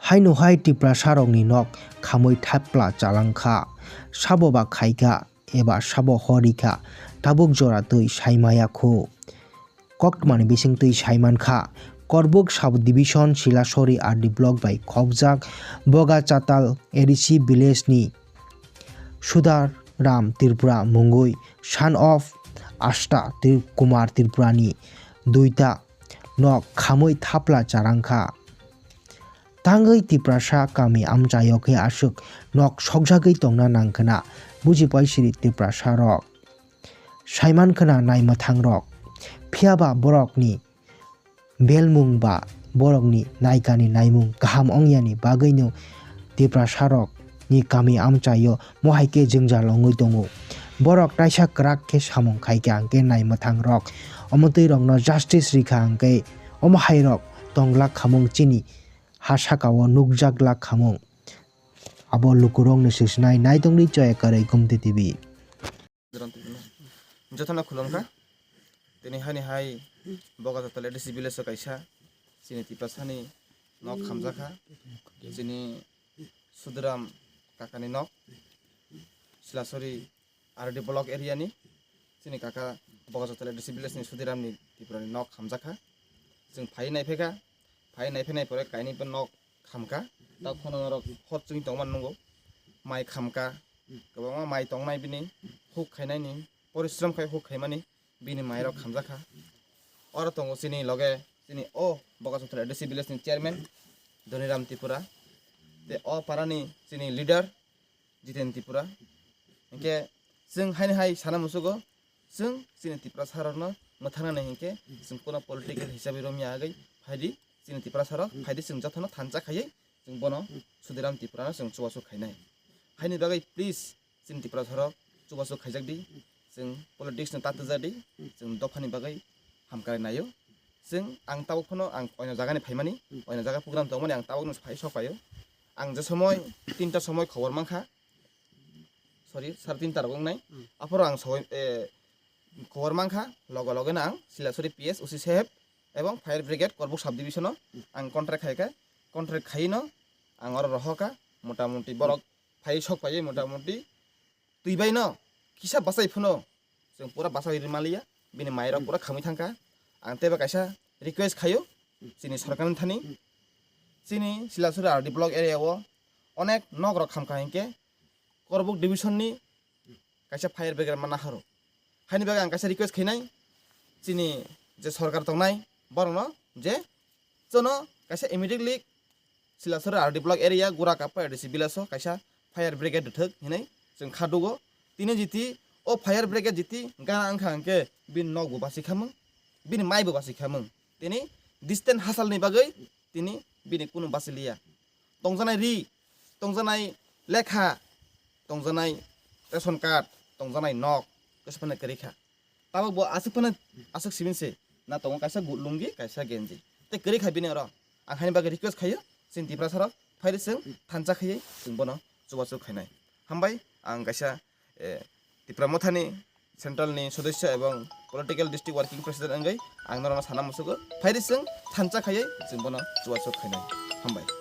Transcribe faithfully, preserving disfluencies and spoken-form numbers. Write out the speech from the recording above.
Haino hai Tiprasarokni nok khamwi thapla chalangkha, sabo ba khaikha eba sabo horikha, tabuk jora twi saimaya khu. Koktwmani bisingtwi saimankha, Korbuk Sub Division Silasori R D Block bai khopjak Bogachatal A D C village ni Sudaram Tripura mungwi son of Ashta Tri-, Kumar Tripura ni duita nok khamwi thapla charangkha. Tangwi Tiprasa kami amchaio khe aswk nok sokjagwi tongna nangkhwna bujipai siri Tiprasarok. Saimankhwna naimwthangrok. Phiyaba borokni belmung ba borokni naikani naimung kaham ongyani bagwino Tiprasarokni kami amchaio mohai khe jwngjal wngwi tongo. Borok taisa kwrak khe samung khaikha hwnkhe naimwthangrok omo twi rokno justice rikha hwnkhe omo hairok tonglak khamung chini ha sakao nukjaklak khamung. Abo lukurokni swsnai naitongdi Choya Kwrwi Gumti T V. Jotono khulumkha. Tini hani hai Bogachatal A D C village o kaisa chini Tiprasani nok khamjakha. Chini Sudiram kakani nok, Silasori R D block area ni. Chini kaka Bogachatal A D C village ni Sudiram ni Tripura ni nok khamjakha. Chwng phai naiphekha, phai naiphenai pore kainwi bo nok khamkha. Tak phano norok hor chwngwi tongmani nukgo. Mai khamkha, kwbangma mai tongnai bini, huk khainai ni, porishrom khai huk khaimani bini mairok khamjakha. Oro tongo chini loge, chini o Bogachatal A D C village ni chairman Dhoniram Tripura, tei o para ni chini leader Jiten Tripura. Hinkhe chwng haini hai sana musugo, chwng chini Tiprasarokno mwthangnani hinkhe chwng kuno political hisabe romya agwi phaidi, chini Tiprasarok phaidi, chwng jotono thansa khaiwi chwng bono Sudiram Tripurano chwng chubachu khainai. Haini bagwi please chini Tiprasarok chubachu khaijakdi, chwng politics no ta twijadi, chwng dophani bagwi hamkrai naio. Chwng ang tabuk phano ang oino jagani phaimani, oino jaga program tongmani ang tabukno phai sok paio. Ang je somoi tinta somoi khobor mankha, sorry, sar tinta rok wngnai. Hmm. Aphuru ang soi, eh, khobor mankha, loge loge no ang Silasori P S, O C saheb ebong fire brigade Korbuk sub division o ang contract khaikha. Contract khaino ang oro rohokha, mota moti borok phai sok phaiwi mota moti twi bai no kisa bachai phano chwng pura bachai rwmaliya, bini mairok pura khamwi thangkha. Ang teibo kaisa request khaio chini sorkarni thani, chini Silasori R D block area o onek nok rok khamkha hinkhe Korbuk division ni kaisa fire brigade manna haro. Haini bagwi ang kaisa request khainai chini je sorkar tongnai borokno je chono kaisa immediately Silasori R D block area Gura Kappa A D C village o kaisa fire brigade rwthwk hinwi chwng kha dugo. Tini jiti o fire brigade jiti gana wngkha hinkhe bini nok bo basi khamung, bini mai bo basi khamung. Tini distant hasalni bagwi tini bini kunu basi liya. Tongjanai ri, tongjanai lekha, tongjanai ration card, tongjanai nok, kisa phano kwrwi kha. Tabuk bo aswk phano aswk sibin se, na tongo kaisa gu-, lungi, kaisa genji. Tei kwrwi kha bini oro. Ang haini bagwi request khaio, chini Tiprasarok, phaidi chwng thansa khaiwi chwng bono chubachu khainai. Hambai, ang kaisa, eh, Tipra Mothani Central ni sodosya ebong Political District Working President wngwi ang norokno sana musugo, phaidi chwng thansa khaiwi chwng bono chubachu khainai. Hambai.